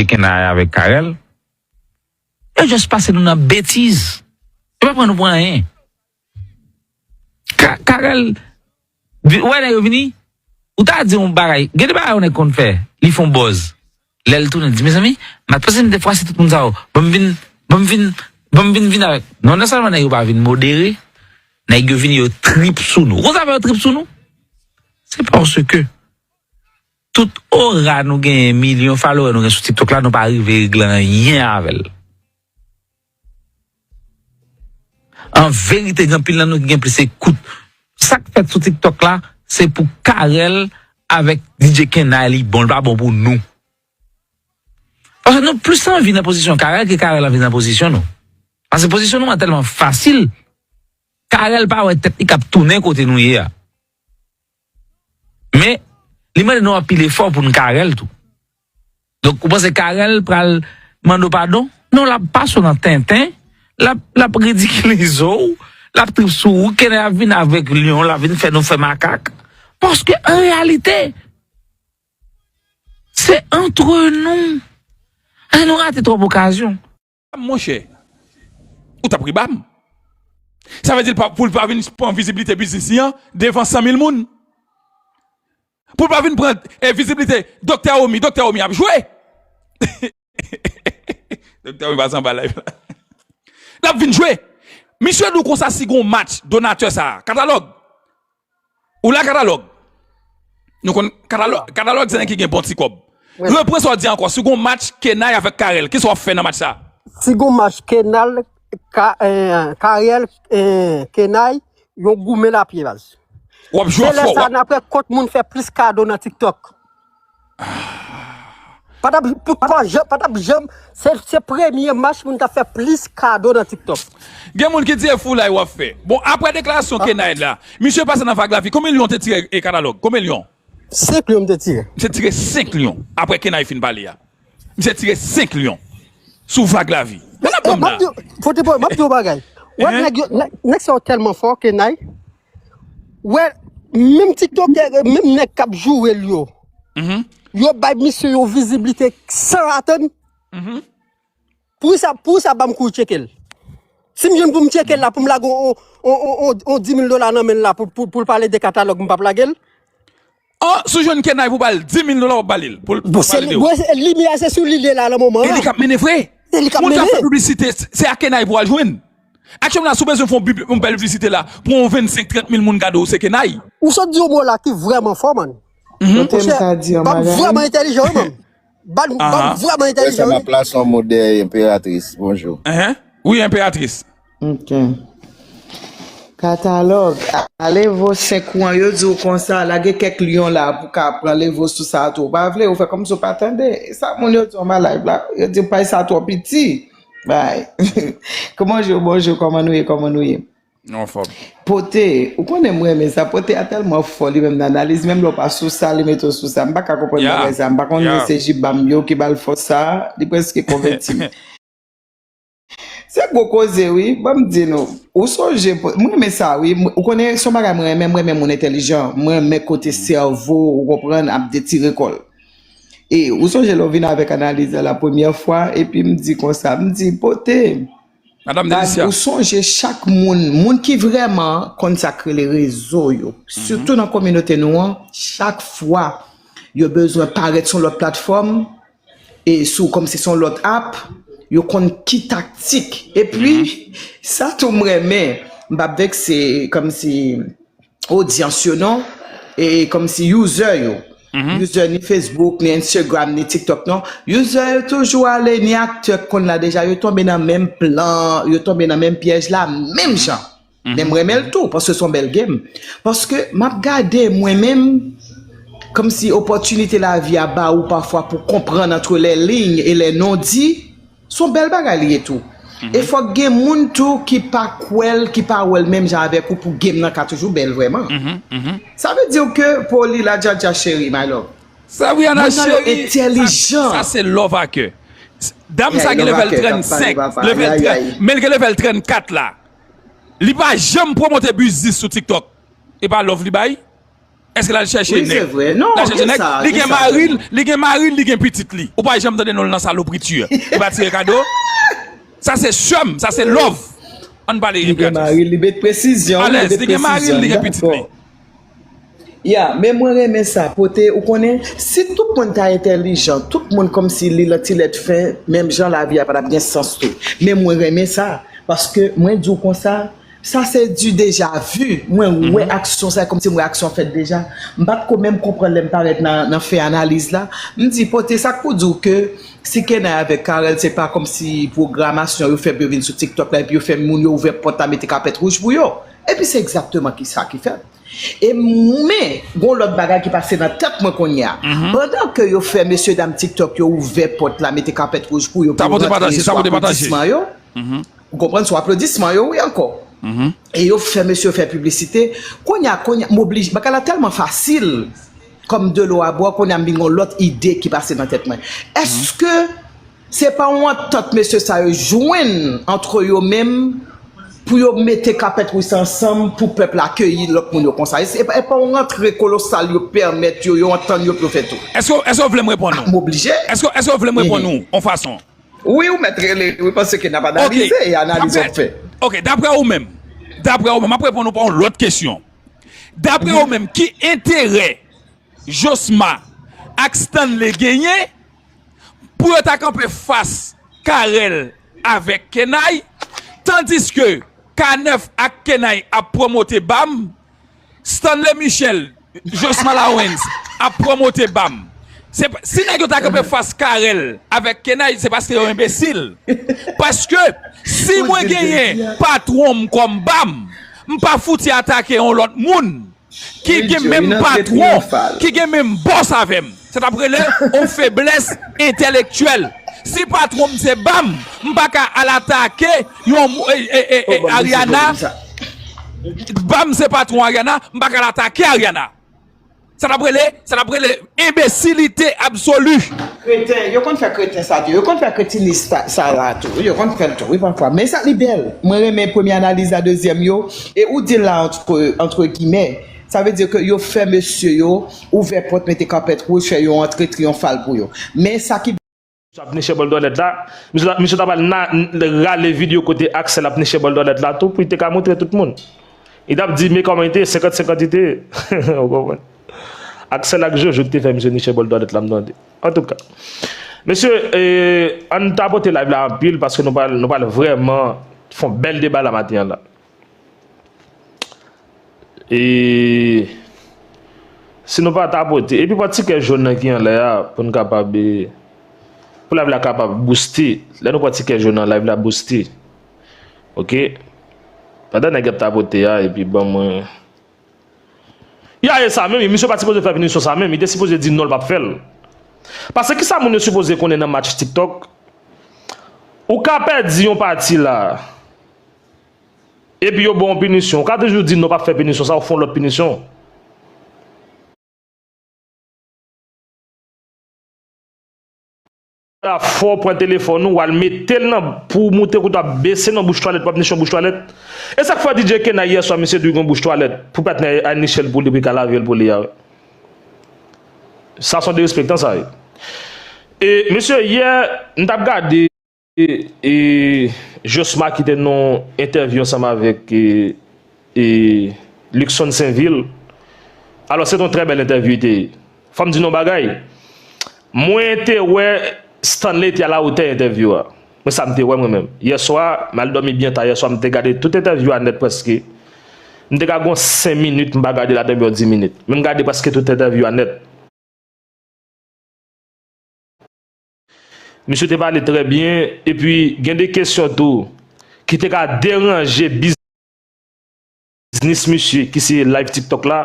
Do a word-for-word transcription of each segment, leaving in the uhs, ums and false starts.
Kenay avèk Carel. Yo just pase nou nan betiz. Yo pa pran nou pou anyen. Ka- Carel, vi- wè nèg yo vini, ou ta di yon bagay, gen de bagay yon nèg konn fè, li fè yon buzz. Lè l tounen, li di, mezanmi, m ap panse m te fwase tout moun sa yo. Ban m vin, ban m vin, ban m vin, vin avèk. Non, non sèlman nèg yo pa vin modere, nèg yo vini, yo trip sou nou. Ou konn sa fè yo trip sou nou? Se paske tout ora nou genyen, milyon follower nou gen sou TikTok la, nou pa rive regle anyen avè l. An verite, gen anpil nan nou ki gen plis ekout. Sa k fèt sou TikTok la, se pou Carel avèk D J Kenay li bon, li pa bon pou nou. Paske nou plis anvi nan pozisyon Carel ke Carel anvi nan pozisyon nou. Paske pozisyon nou an tèlman fasil, Carel pa wè tèt li k ap tounen kote nou ye a. Men, li mande nou anpil efò pou n Carel tou. Donk, ou panse Carel pral mande w padon? Non, l ap pase w nan tenten, l ap, l ap ridikilize w, l ap trip sou ou, Kenay ap vin avèk lyon, l ap vin fè nou fè makak. Paske, an reyalite, se antre nou. An nou rate twòp okazyon. Monchè, ou t ap ri ba m. Sa vle di l pa, pou l pa vin pran viziblite biznis li an devan san mil moun. Pou l pa vin pran eh, viziblite Doktè Omi, Doktè Omi ap jwe. Doktè Omi pase anba live la. L ap vin jwe. Misye di w konsa si gon match donatè sa a, Katalòg. Ou la Katalòg? Nou konn Katalòg, Katalòg se nèg ki gen bon ti kòb. Repran sa w di ankò, si gon match Kenay avèk Carel, kisa w ap fè nan match sa? Si gon match Kenay, Ka, eh, Carel, eh, Kenay, yon goumen lapye baz. W ap jwe fò. Se lè sa n ap wè kot moun fè plis kado nan TikTok. Pa t ap, pa, pa, pa t ap janm, se, se premye match moun t ap fè plis kado nan TikTok. Gen moun ki di e foulay w ap fè. Bon, apre deklarasyon Kenay la, misye pase nan Vag Lavi. Konbyen lyon te tire e Katalòg? Konbyen lyon? Senk lyon m te tire. Misye tire senk lyon apre Kenay fin pale a. Misye tire senk lyon sou Vag Lavi. Men la, m ap di w, pote pwoblèm, m ap di w yon bagay. Wè nèg yo, nèg, nèg sa yo tèlman fò, Kenay. Wè, menm TikTokè, menm nèg k ap joure l yo. Yo bay misye yon viziblite san atann. Pou sa, pou sa, ban m kou tcheke l. Si m jwenn pou m tcheke l la, pou m lage on, on, on, on, on di mil dola nan men l la, pou, pou, pou l pale de Katalòg, m p ap lage l. An, si w jwenn Kenay pou ba l di mil dola, w ap ba li l. Pou l, pou l pale de ou. Bon, se li, bon, se, limyè se sou li l ye la nan moman an. E li k ap mennen vre. Se li k ap mennen. Moun k ap fè piblisite, se a Kenay pou al jwenn. Aktyèlman la, si w bezwen fè yon bib-, yon bèl piblisite la, pou yon vennsenk, trant mil moun gade w, se Kenay. Ou sot di yon mo la ki vrèman fò, man. Monchè, ban m vrèman entèlijan, wi, man. Ban m, ban m vrèman entèlijan, wi. Mwen, m ap plase yon mo dèyè Enperatris. Bonjou. Wi, Enperatris. Ok. Katalòg, ale vo senk ou an, yo di w konsa, lage kèk lyon la pou ka pran levo sou sa tou. Ou pa vle, ou fè kòmsi w pa tande. Sa moun yo di w anba live la, yo di w paj sa twò piti. Bay. Bonjou, bonjou, kòman nou ye, kòman nou ye? Nou anfòm. Pote, ou konnen m renmen sa, Pote a tèlman fò li menm nan analiz, menm lè w pa sou sa, li mete w sou sa. M pa ka konprann bagay sa, m pa konn si se Jiba m yo ki ba l fòs sa, li prèske konvèti m. Se gwo koze wi, ban m di nou. Ou sonje, mwen renmen sa wi. Ou konnen se yon bagay mwen renmen, mwen renmen moun entèlijan. Mwen renmen kote sèvo, ou konprann, ap detire kò l. E ou sonje lè w vin avèk analiz la la premyè fwa, epi m di konsa, m di, Pote, Madanm Delicia, ou sonje chak moun, moun ki vrèman konn sa k rele rezo yo, sitou nan kominote nou an, chak fwa yo bezwen parèt sou lòt platfòm, e sou kòmsi se yon lòt app, yo konn ki taktik. Epi, sa tou m renmen, m p ap vekse kòmsi odyans yo non, e kòmsi user yo. User ni Facebook, ni Instagram, ni TikTok non. User yo toujou ale, ni aktè k konn la deja, yo tonbe nan menm plan, yo tonbe nan menm pyèj la, menm jan. Men m renmen l tou, paske se yon bèl game. Paske m ap gade mwen menm, kòmsi opòtinite lavi a ba ou pafwa pou konprann entre les lignes et les non-dits, se yon bèl bagay li ye tou. E fòk gen moun tou ki pa kwè l, ki pa wè l menm jan avèk ou pou game nan ka toujou bèl vrèman. Sa vle di ke Poli la, Djadja cheri, my love. Sabriana cheri, sa, sa se love a kè. Dam sa gen level trannsenk, level trant, men l gen level trannkat la. Li pa janm pwomote biznis sou TikTok. E pa love li bay? Èske l al chèche nèg? Wi, se vre. Non, l al chèche nèg? Li gen mari l, li gen mari l, li gen pitit li. Ou pa janm tande non l nan salopri ti. Li pa tire kado? Sa se sè m, sa se love. Ann pale, Li gen mari l, li met presizyon. Alèz, li gen mari l, li gen pitit li. Ya, men mwen renmen sa, pote, ou konnen, si tout moun ta entèlijan, tout moun kòmsi li lan ti lèt fen, menm jan lavi a pa t ap gen sans tou. Men mwen renmen sa, paske mwen di w konsa, sa se du déjà vu. Mwen wè aksyon sa, kòmsi mwen wè aksyon fèt deja. M pa t ko menm konprann lè m parèt nan, nan fè analiz la. M di, pote, sa k pou di w ke si Kenay avèk Carel, se pa kòmsi pwogramasyon yo fè pou yo vin sou TikTok la, epi yo fè moun yo ouvè pòt la, mete kapèt wouj pou yo. Epi se egzakteman ki sa ki fèt. E men, gon lòt bagay ki pase nan tèt mwen kounye a. Pandan ke yo fè mesye dam TikTok yo ouvè pòt la, mete kapèt wouj pou yo, pou yo rantre sou aplodisman yo. Ou konprann, sou aplodisman yo, wi, ankò. E yo fè mesye yo fè piblisite. Kounye a, kounye a, m oblije, bagay la tèlman fasil. Kòm dlo a bwè, kounye a m vin gon lòt ide ki pase nan tèt mwen. Èske se pa yon antant mesye sa yo jwenn antre yo menm pou yo mete kapèt wouj sa ansanm pou pèp la akeyi lòt moun yo konsa? E se, e pa, e pa yon rantre kolosal yo pèmèt yo, yo antann yo pou yo fè tou? Èske, èske w vle m reponn ou? M oblije. Èske, èske w vle m reponn ou yon fason? Wi, ou mèt rele, wi, paske n ap analize e analiz w ap fè. Ok, daprè ou menm, daprè ou menm, m ap reponn ou pa yon lòt kesyon. Daprè ou menm, ki enterè Josma ak Stanley genyen pou yo ta kanpe fas Carel avèk Kenay, tandiske K nèf ak Kenay ap pwomote bam, Stanley Michel, Josma Lawrence ap pwomote bam. Se pa, si nèg yo ta kanpe fas Carel avèk Kenay, se paske yo enbesil. Paske si mwen genyen patwon m kòm bam, m pa fouti atake yon lòt moun ki gen menm patwon, ki gen menm bòs avè m. Sa t ap rele yon feblès entèlektyèl. Si patwon m se bam, m pa ka al atake yon mou-, e, e, e, e, Ariana. Bam se patwon Ariana, m pa ka al atake Ariana. Sa t ap rele, sa t ap rele enbesilite absoli. Kreten, yo konn fè kreten sa tou. Yo konn fè kretinis sa, sa la tou. Yo konn fè l tou, wi, pafwa. Men sa li bèl. Mwen renmen premye analiz la, dezyèm yo. E ou di l la, antre, antre gimè. Sa vle di ke yo fè mesye yo ouvè pòt, mete kapèt wouj, fè yo antre triyonfal pou yo. Men sa ki Misye ap niche bòl dwalèt la. Misye ta, misye ta pral na, rale videyo kote Axel ap niche bòl dwalèt la tou pou li te ka montre tout moun. Li t ap di, men kòman li te ye, senkant senkant li te ye. Ou konprann? Axel ak Jojo ki te fè misye niche bòl dwalèt la, m tande. Antouka, mesye, eh, ann tapote live la anpil paske nou pral, nou pral vrèman fè yon bèl deba la maten an la. E si nou pa tapote, epi pran ti kè jòn nan ki anlè a, pou n kapab, e, pou live la kapab booste. Lè nou pran ti kè jòn nan, live la booste. Oke? Pandan nèg ap tapote a, epi ban mwen. Ya, e sa menm, misye pa t sipoze fè pinisyon sa menm, li te sipoze di non, l p ap fè l. Paske kisa moun yo sipoze konnen nan match TikTok? Ou ka pèdi yon pati la. Epi yo ba w yon pinisyon. Ou ka toujou di non, p ap fè pinisyon sa, ou fè yon lòt pinisyon. La fò, pran telefòn ou, w al mete l nan, pou w montre kote w ap bese nan bouch twalèt, w ap niche yon bouch twalèt. E sa k fè D J Kenay yè swa, misye di w gen yon bouch twalèt, pou patnè a niche l pou li, pou l ka lave l pou li a. Sa se yon derespektan sa ye. E, mesye, yè, m t ap gade e, e, Josma ki te nan yon entèvyou ansanm avèk, e, e, Luckson Sainvil. Alò, se te yon trè bèl entèvyou li te ye. Fò m di nou yon bagay. Mwen te wè Stanley te alawotè entèvyou a. Mwen, sa m te wè mwen menm. Yè swa, m al dòmi byen ta yè swa, m te gade tout entèvyou a nèt prèske. M te ka gon senk minit, m pa gade ladan yon dis minit. Men m gade prèske tout entèvyou a nèt. Misye te pale trè byen, epi gen de kesyon tou ki te ka deranje biznis misye, ki se live TikTok la.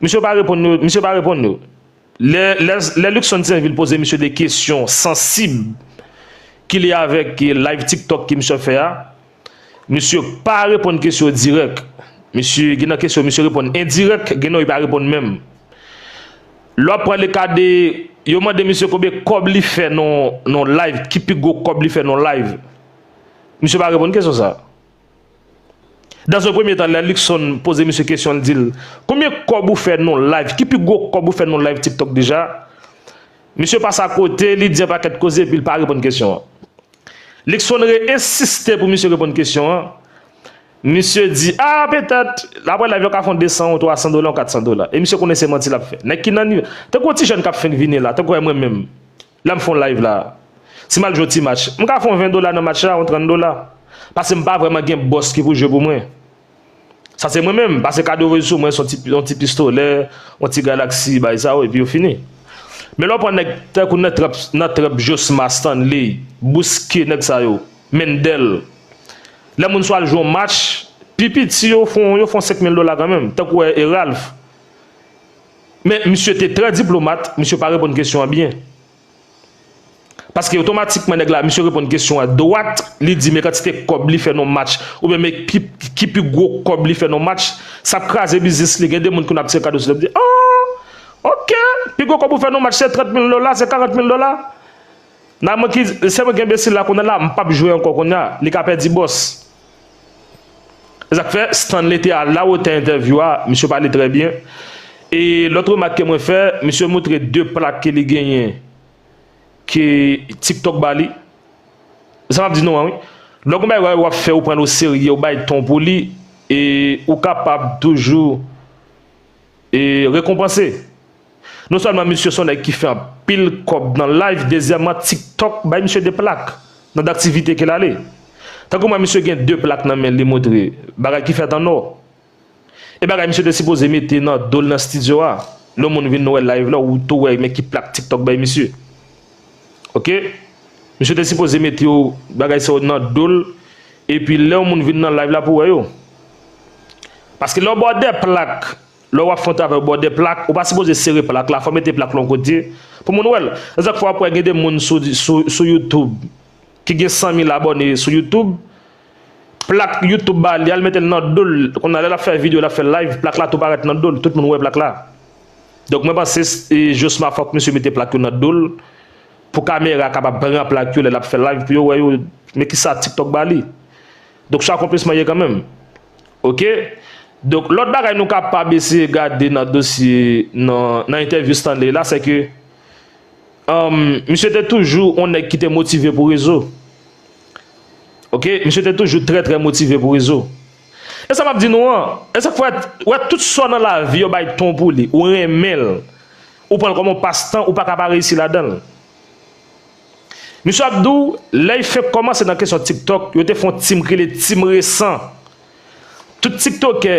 Misye pa reponn yo, misye pa reponn yo. Lè, lè, lè Luckson Sainvil poze misye de kesyon sansib ki lye avèk live TikTok ke misye fè a, misye pa reponn kesyon dirèk. Misye, gen nan kesyon, misye reponn endirèk, gen nan yo pa reponn menm. Lè w ap pran le ka de, yo mande misye konbyen kòb li fè nan, nan live, ki pi gwo kòb li fè nan live. Misye pa reponn kesyon sa. Dans un premier temps, lè Luckson poze misye kesyon, l di l, "Konbyen kòb ou fè nan live? Ki pi gwo kòb ou fè nan live TikTok deja?" Misye pase akote, li di yon pakèt koze, epi l pa reponn kesyon an. Luckson re-ensiste pou misye reponn kesyon an. Misye di, "Ah, petèt, apre live, yo ka fè yon de san, yon twa san dola, yon kat san dola." E misye konnen se manti l ap fè. Nèg ki nan nivo, tankou yon ti jèn k ap fenk vini la, tankou mwen menm. Lè m fè yon live la, si m al jwe yon ti match, m ka fè yon ven dola nan match la, yon trant dola. Paske m pa vrèman gen bòs ki pou jwe pou mwen. Sa se mwen menm, paske kado yo voye sou mwen, se yon ti, yon ti pistolè, yon ti Galaxy, bay sa yo, epi yo fini. Men lè w pran nèg tankou nan trap, nan trap Josma Stanley, Bouske, nèg sa yo, Mendel. Lè moun sa al jwe yon match, pi piti yo fè, yo fè senk mil dola kanmenm, tankou e Ralph. Men misye te trè diplomat, misye pa reponn kesyon an byen. Paske otomatikman nèg la, misye reponn kesyon an dwat, li di men kantite kòb li fè nan match, oubyen men ki, ki pi gwo kòb li fè nan match, sa ap kraze biznis li. Gen de moun ki ap tire kado sou li, ap di, "Ah, ok, pi gwo kòb ou fè nan match se trant mil dola, se karant mil dola." Nan mwen ki, se mwen ki enbesil la kounye a la, m p ap jwe ankò kounye a, li ka pèdi bòs. Se sa k fè Stanley te alawotè entèvyou a, misye pale trè byen. E lòt remak ke mwen fè, misye montre de plak ke li genyen, ke TikTok ba li. Sa m ap di nou an, wi. Lè w gon bagay w ap fè, ou pran l oserye, ou bay tan pou li, e ou kapab toujou, e rekonpanse. Non sèlman misye se yon nèg ki fè anpil kòb nan live, dezyèmman, TikTok bay misye de plak nan aktivite ke l ale. Tankou mwen, misye gen de plak nan men l, li montre bagay ki fèt an nò. E bagay misye te sipoze mete nan do l nan estidyo a. Lè yon moun vin wè live la, ou tou wè men ki plak TikTok bay misye. Ok? Misye te sipoze mete yo, bagay sa yo nan do l, epi lè yon moun vin nan live la pou wè yo. Paske lè w ba w de plak, lè w ap fè yon travay, ou ba w de plak, ou pa sipoze sere plak la, fò w mete plak la yon kote pou moun wè l. Se sa k fè w ap wè gen de moun sou, sou, sou YouTube ki gen san mil abòne sou YouTube, plak YouTube ba li, al mete l nan do l. Kounye a, lè l ap fè videyo, l ap fè live, plak la tou parèt nan do l. Tout moun wè plak la. Donk, mwen panse, e, Josma, fòk misye mete plak yo nan do l pou kamera kapab pran plak yo lè l ap fè live, pou yo wè yo, men kisa TikTok ba li. Donk, se akonplisman ye kanmenm. Ok? Donk, lòt bagay nou kapab eseye gade nan dosye, nan, nan entèvyou Stanley la, se ke, um, misye te toujou yon nèg ki te motive pou rezo. Ok? Misye te toujou trè, trè motive pou rezo. E sa m ap di nou an, e sa k fè, wè, tout sa nan lavi yo bay tan pou li, ou renmen l, ou pran l kòm yon pastan, ou pa ka pa reyisi ladan l. Misye ap di w, lè l fenk kòmanse nan kesyon TikTok, yo te fè yon team ki rele Team Resan. Tout tiktokè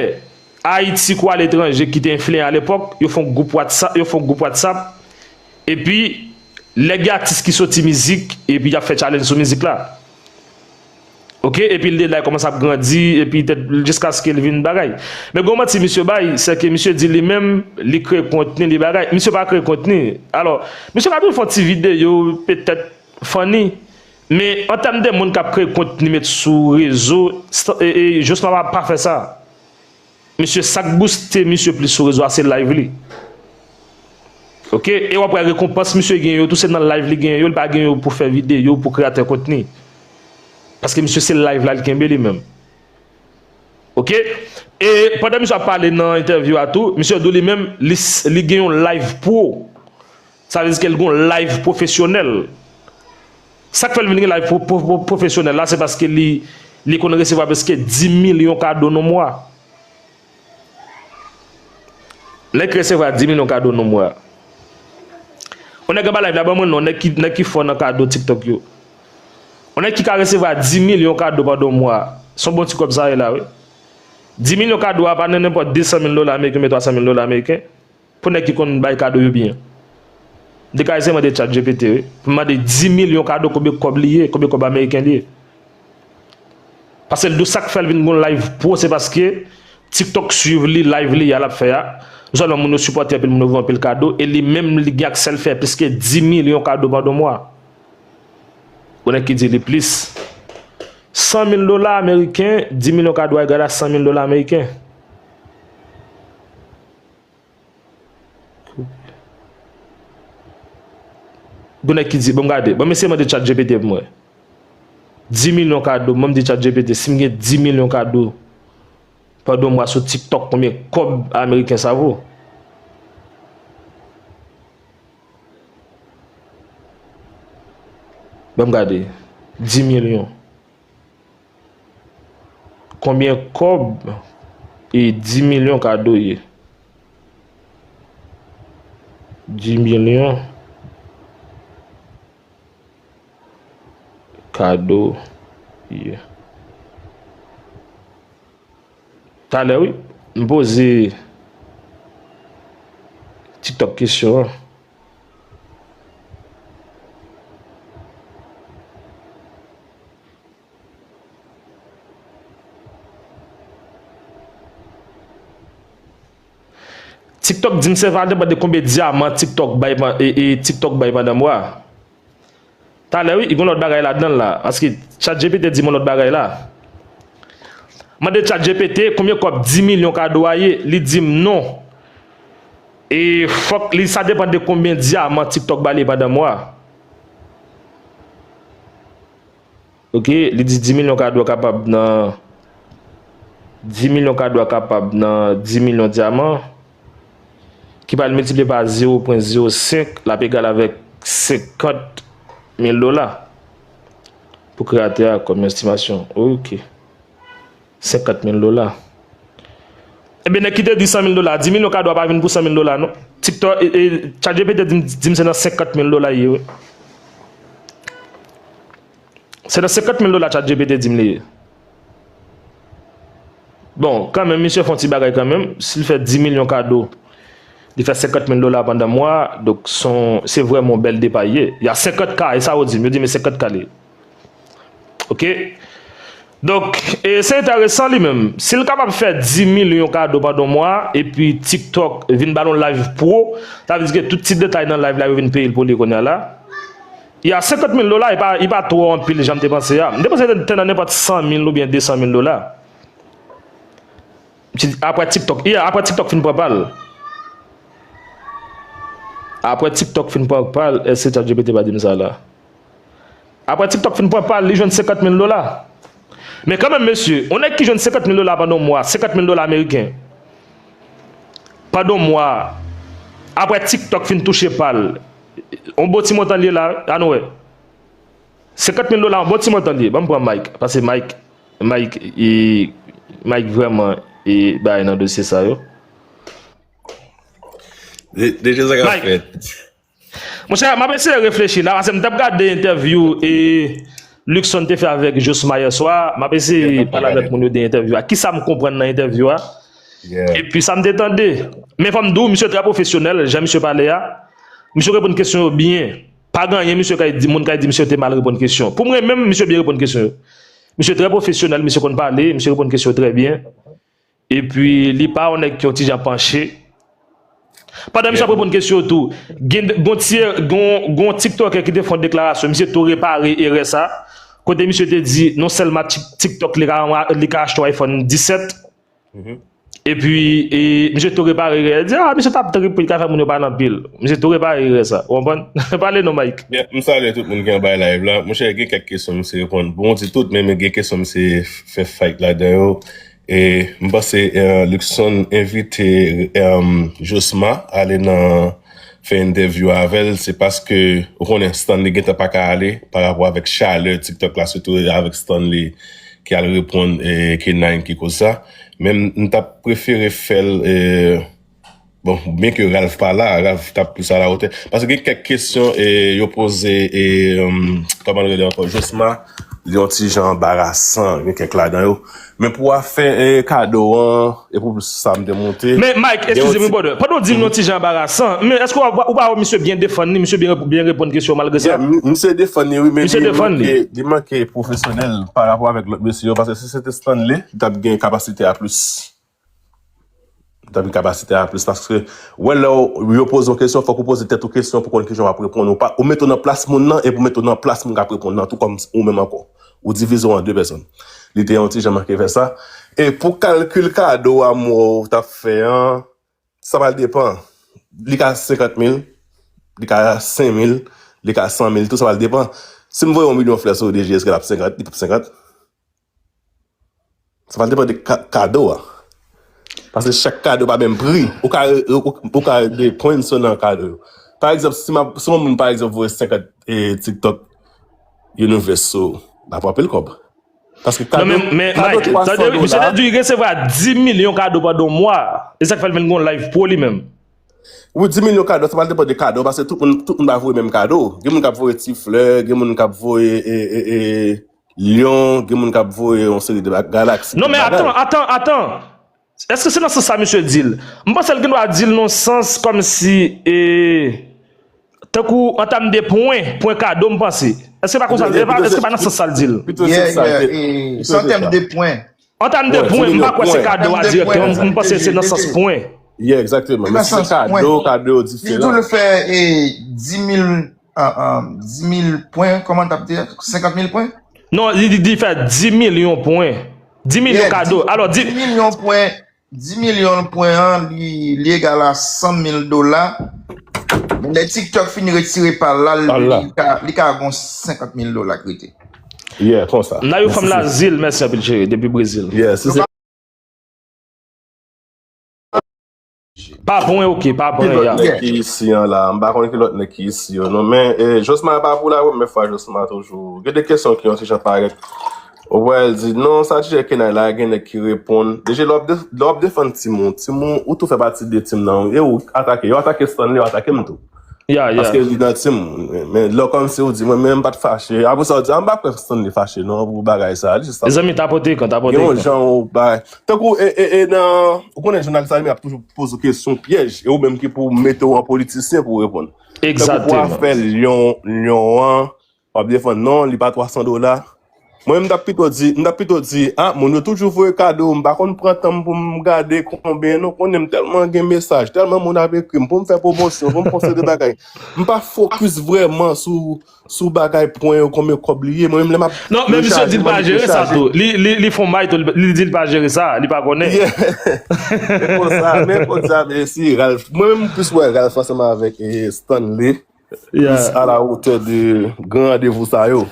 Ayiti kou aletranje ki te enfliyan alepòk, yo fè yon gwoup WhatsApp, yo fè yon gwoup WhatsApp, epi lè gen atis ki soti mizik, epi y ap fè challenge sou mizik la. Ok, epi l de la, l kòmanse ap grandi, epi tèt, jiskaske l vin bagay. Men gon manti misye bay, se ke misye di li menm, li kreye kontni, li bagay. Misye pa kreye kontni. Alò, misye ka toujou fè yon ti videyo, petèt funny. Men an tèm de moun k ap kreye kontni, met sou rezo, sta-, e, e, Josma pa, pa fè sa. Misye, sa k booste misye plis sou rezo a, se live li. Ok? E w ap wè rekonpans misye gen yo tou, se nan live li gen yo, li pa gen yo pou fè videyo, pou kreyatè kontni. Paske misye se live la li kenbe li menm. Ok? E pandan misye ap pale nan entèvyou a tou, misye di w li menm, li, li gen yon live pro. Sa vle di ke l gen yon live pwofesyonèl. Sa k fè l vin gen live pwo-, pwo-, pwo-, pwofesyonèl la, se paske li, li konn resevwa prèske dis milyon kado nan mwa. Nèg ki resevwa dis milyon kado nan mwa. Yon nèg anba live la, ban mwen non, nèg ki, nèg ki fò nan kado TikTok yo. Yon nèg ki ka resevwa dis milyon kado pandan yon mwa. Se yon bon ti kòb sa ye la, wi. Dis milyon kado a pa nan nenpòt de san mil dola ameriken, oubyen twa san mil dola ameriken. Pou nèg ki konn bay kado yo byen. M te ka eseye mande ChatGPT, wi. Pou m mande dis milyon kado, konbyen kòb li ye, konbyen kòb ameriken li ye. Paske l di w sa k fè l vin gon live pro, se paske TikTok swiv li, live li a l ap fè a. Non sèlman moun yo sipòte anpil, moun yo voye anpil kado, e li menm li gen aksè l fè plis ke dis milyon kado pandan yon mwa. Ou nèg ki di li plis. San mil dola ameriken, dis milyon kado a egal a san mil dola ameriken. Gon nèg ki di, ban m gade, ban m eseye mande ChatGPT pou mwen. Dis milyon kado, ban m di ChatGPT, si m gen dis milyon kado, pandan yon mwa sou TikTok, konbyen kòb ameriken sa vo? Ban m gade. Dis milyon. Konbyen kòb e dis milyon kado ye? Dis milyon kado ye. Talè, wi, m poze TikTok kesyon an. TikTok di m se va depann de konbyen dyaman TikTok bay, e, e, TikTok bay pandan mwa. Talè, wi, gen lòt bagay ladan l la. Paske ChatGPT di m yon lòt bagay la. Mande ChatGPT konbyen kòb dis milyon kado a ye. Li di m non. E fòk li, sa depann de konbyen dyaman TikTok ba li pandan mwa. Ok, li di dis milyon kado a kapab nan, dis milyon kado a kapab nan dis milyon dyaman, ki pral miltipliye pa zewo pwen zewo senk, l ap egal avèk senkant mil dola pou kreyatè a kòm estimasyon. Ok. Senkant mil dola. Ebyen, nèg ki te di san mil dola, dis milyon kado a pa vin pou san mil dola, non. TikTok, e, e, ChatGPT di m, di m se nan senkant mil dola ye, wi. Se nan senkant mil dola ChatGPT di m li ye. Bon, kanmenm, misye fè yon ti bagay kanmenm. Si l fè dis milyon kado, li fè senkant mil dola pandan mwa, donk, se yon, se vrèman yon bèl depa ye. Y a senkant K, e sa yo di m, yo di m e senkant K li ye. Ok? Donk, e se enteresan li menm. Si l kapab fè dis milyon kado pandan yon mwa, epi TikTok vin ba l yon live pro, sa vle di ke tout ti detay nan live la, yo vin peye l pou li kounye a la. Ya, senkant mil dola, e pa, e pa twò anpil jan m te panse a. M te panse te, te nan nenpòt san mil oubyen de san mil dola. Ti, apre TikTok, ya, apre TikTok fin pran pa l. Apre TikTok fin pran pa l, èske ChatGPT pa di m sa la? Apre TikTok fin pran pa l, li jwenn senkant mil dola. Men kanmenm, mesye, yon nèg ki jwenn senkant mil dola pandan yon mwa, senkant mil dola ameriken, pandan yon mwa, apre TikTok fin touche pa l, yon bon ti montan li ye la, ann wè. Senkant mil dola, yon bon ti montan li ye. Ban m pran Mike, paske Mike, Mike, e, Mike vrèman, e, bay nan dosye sa yo. De, de sa k ap fèt. Monchè, m ap eseye reflechi la, paske m t ap gade entèvyou e Luckson te fè avèk Josma yè swa. M ap eseye pale avèk moun yo de entèvyou a. Kisa m konprann nan entèvyou a? Epi sa m te tande. Men fò m di w, misye trè pwofesyonèl, jan misye pale a. Misye reponn kesyon yo byen. Pa gen anyen misye kay di, moun kay di misye te mal reponn kesyon. Pou mwen menm, misye byen reponn kesyon yo. Misye trè pwofesyonèl, misye konn pale, misye reponn kesyon yo trè byen. Epi li pa yon nèg ki yon ti jan panche. Pandan misye ap reponn kesyon yo tou, gen gon ti, gon, gon TikToker ki te fè yon deklarasyon, misye tou repare erè sa. Kote misye te di non sèlman TikTok li ka, li ka achte yon iPhone disèt, epi e, misye tou repare erè, di a misye t ap trip pou li ka fè moun yo pale anpil. Misye tou repare erè sa. Ou konprann? Pale non Mike. M salye tout moun ki anba live la. Monchè, gen kèk kesyon misye reponn bon, di tout, men gen kesyon misye fè fight ladan yo. E m panse Luckson envite Josma ale nan fè entèvyou avè l, se paske ou konnen Stanley gentan pa ka ale pa rapò avèk chalè TikTok la, sitou avèk Stanley ki al reponn K nine ki koz sa. Men m t ap prefere fè l Bon, byen ke Ralph pa la, Ralph t ap plis alawotè. Paske gen kèk kesyon e, yo poze e, um, kòman l rele ankò, Josma, li yon ti jan anbarasan, gen kèk ladan yo. Men pou afè e, kado an, e pou sa m te monte. Men Mike, eskize m, brother. Pandan w di m yon ti jan anbarasan, men èske w pa wè misye byen defann li, misye byen, byen reponn kesyon malgre sa? Yeah, m- misye defann li, wi, men Misye li defann li. Manke, li manke pwofesyonèl pa rapò avèk lòt mesye yo, paske si se te Stanley, li t ap gen kapasite a plis. Ou t ap gen kapasite a plis paske wè lè w, yo poze w kesyon, fòk ou poze tèt ou kesyon pou konn kijan w ap reponn. Ou pa, ou mete w nan plas moun nan epi ou mete w nan plas moun k ap reponn nan tou kòm ou menm ankò. Ou divize w an de pèsòn. Li te yon ti jan manke fè sa. E pou kalkil kado a m wè w t ap fè an, sa pral depann. Li ka senkant mil, li ka senk mil, li ka san mil tou, sa pral depann. Si m voye yon milyon flè sou D J, èske l ap senkant? Li p ap senkant. Sa pral depann de ka- kado a. Paske chak kado pa menm pri. Ou ka, ou, ou ka gen points nan kado yo. Pa egzanp, si, ma, si yon moun, pa egzanp, voye senkant e, TikTok Universe, so, l ap anpil kòb. Paske kado, men, men, kado Mike, tande, misye te di li resevwa dis milyon kado pandan yon mwa. E sa k fè l vin gen yon live pou li menm. Wi, dis milyon kado, sa pral depann de kado, paske tout moun, tout moun pa voye menm kado. Gen moun k ap voye ti flè, gen moun k ap voye e, e, e, lyon, gen moun k ap voye yon seri de galaksi. Non, men atan, atan, atan. Èske se nan sans sa misye di l? M panse l gen dwa di l nan sans kòmsi, e, tankou an tèm de pwen, pwen kado, m panse. Èske pa konsa l di? Èske pa nan sans sa l di l? Yeah, yeah, e, se an tèm de pwen. An tèm de pwen, m pa kwè se kado a dirèkteman, m panse se nan sans pwen. Yeah, egzakteman. Men si se kado, kado yo diferan. Li di l fè, e, dis mil, dis mil pwen, kòman t ap di? Senkant mil pwen? Non, li, li, li fè dis milyon pwen. Dis milyon kado. Alò, dis milyon pwen, dis milyon pwen an, li, li egal a san mil dola. Lè TikTok fin retire pa l la, li ka, li ka gon senkant mil dola k rete. Yeah, konsa. Nayou fanm Lazil, mèsi anpil cheri, depi Brezil. Yeah, si se Pa pwen, ok, pa pwen, ya. Ki lòt nèg ki isi an la? M pa konn ki lòt nèg ki isi yo, non. Men, e, Josma pa pou la premye fwa, Josma toujou. Gen de kesyon ki yon ti jan parèt. Ou wè, l di, non, sa T J Kenay la, gen nèg ki reponn. Deja, lè w ap de-, lè w ap defann Timoun, Timoun, ou tou fè pati de Timoun nan. E ou atake, yo atake Stanley, yo atake m tou. Ya, ya. Paske li nan Timoun. Men lè kòmsi ou di, mwen menm m pa t fache. Apre sa, ou di, a, m pa kwè Stanley fache, non, pou bagay sa. Li jis ap Mezanmi, tapote ekran, tapote ekran. Gen yon jan ou bay. Tankou, e, e, e nan, ou konnen jounalis la, li ap toujou poze w kesyon pyèj, e ou menm ki pou mete w an politisyen pou w reponn. Tankou pou afè lyon, lyon an, w ap defann, non, li pa twa san dola. Mwen, m t ap pito di, m t ap pito di, a, moun yo toujou voye kado, m pa konn pran tan m pou m gade konbyen, non, konnen m tèlman gen mesaj, tèlman moun ap ekri m, pou m fè pwomosyon, pou m fè yon seri de bagay. M pa fokis vrèman sou sou bagay pwen yo, konbyen kòb li ye. Mwen menm lè m ap Non, men misye di l pa jere sa tou. Li, li, li fè may tou, li di l pa jere sa, li pa konnen. Yeah. Men konsa, men konsa, men si Ralph, mwen menm m plis wè Ralph ansanm avèk, e, Stanley, plis a la wotè de gran randevou sa yo.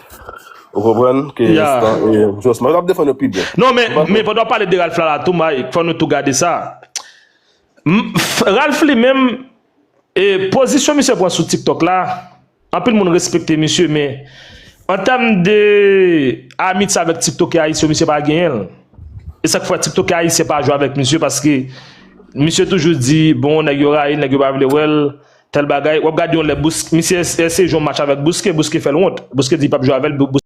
Ou konprann? Ke Stan-, e, Josma, yo t ap defann yo pi byen. Non, men, men pandan w ap pale de Ralph la, la tou, Mike, fò nou tou gade sa. M, f-, Ralph li menm, e pozisyon misye pran sou TikTok la, anpil moun respekte misye, men an tèm de amitye avèk TikTokè ayisyen, misye pa genyen l. E sa k fè TikTokè ayisyen pa jwe avèk misye, paske misye toujou di, bon, nèg yo rayi l, nèg yo pa vle wè l, tèl bagay. W ap gade yon lè Bous-, misye es-, eseye jwe yon match avèk Bouske, Bouske fè l wont. Bouske di l p ap jwe avè l, Bou-,